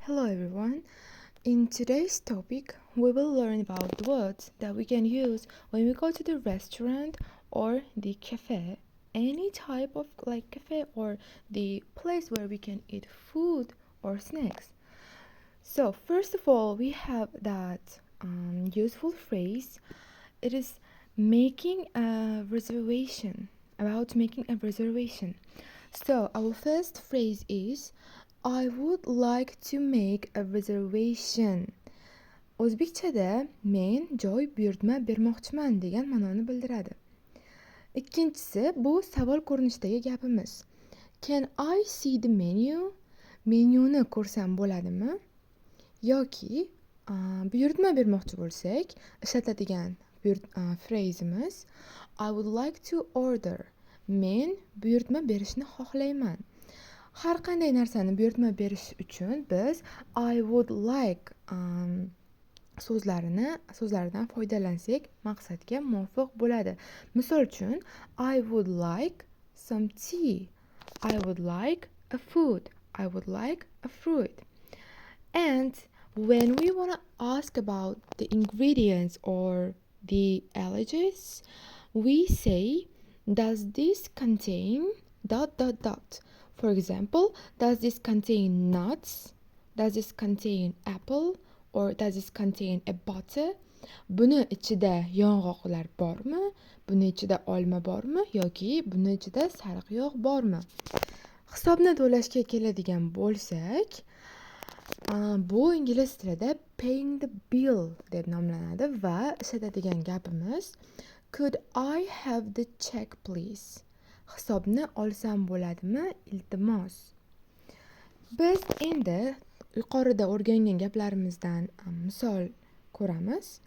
Hello everyone. In today's topic, we will learn about words that we can use when we go to the restaurant or the cafe, any type of like cafe or the place where we can eat food or snacks. So, first of all, we have that useful phrase. It is making a reservation, about making a reservation. So, our first phrase is "I would like to make a reservation." O'zbekchada "men joy buyurtma bermoqchiman" degan ma'noni bildiradi. Ikkinchisi, bu savol ko'rinishidagi gapimiz. Can I see the menu? Menyuni ko'rsam bo'ladimi? Yoki buyurtma bermoqchi bo'lsak, ishlatadigan phrase'imiz "I would like to order." Men buyurtma berishni xohlayman. Har qanday narsani buyurtma berish uchun biz "I would like" so'zlaridan foydalansak, maqsadga muvofiq bo'ladi. Misol uchun, I would like some tea. I would like a food. I would like a fruit. And when we want to ask about the ingredients or the allergies, we say, "Does this contain dot dot dot?" For example, does this contain nuts? Does this contain apple? Or does this contain a butter? Buni ichida yong'oqlar bormi? Buni ichida olma bormi yoki buni ichida sariq yog' bormi? Hisobni to'lashga keladigan bo'lsak, bu ingliz tilida "paying the bill" deb nomlanadi va ishlatadigan gapimiz "Could I have the check, please?" Hisobni olsam bo'ladimi, iltimos? Biz endi yuqorida o'rgangan gaplarimizdan misol ko'ramiz.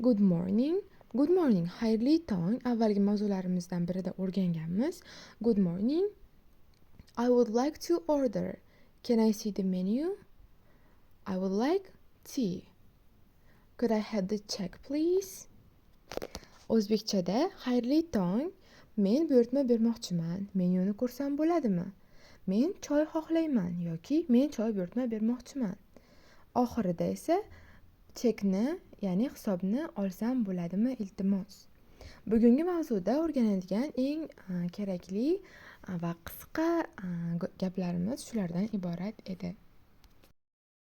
Good morning. Good morning, xayrli tong. Avvalgi mavzularimizdan birida o'rganganmiz. Good morning. I would like to order. Can I see the menu? I would like tea. Could I have the check, please? O'zbekchada: xayrli tong, men buyurtma bermoqchiman, menyuni ko'rsam bo'ladimi? Men choy xohlayman yoki men choy buyurtma bermoqchiman. Oxirida esa chekni, ya'ni hisobni olsam bo'ladimi, iltimos? Bugungi mavzuda o'rganadigan eng kerakli va qisqa gaplarimiz shulardan iborat edi.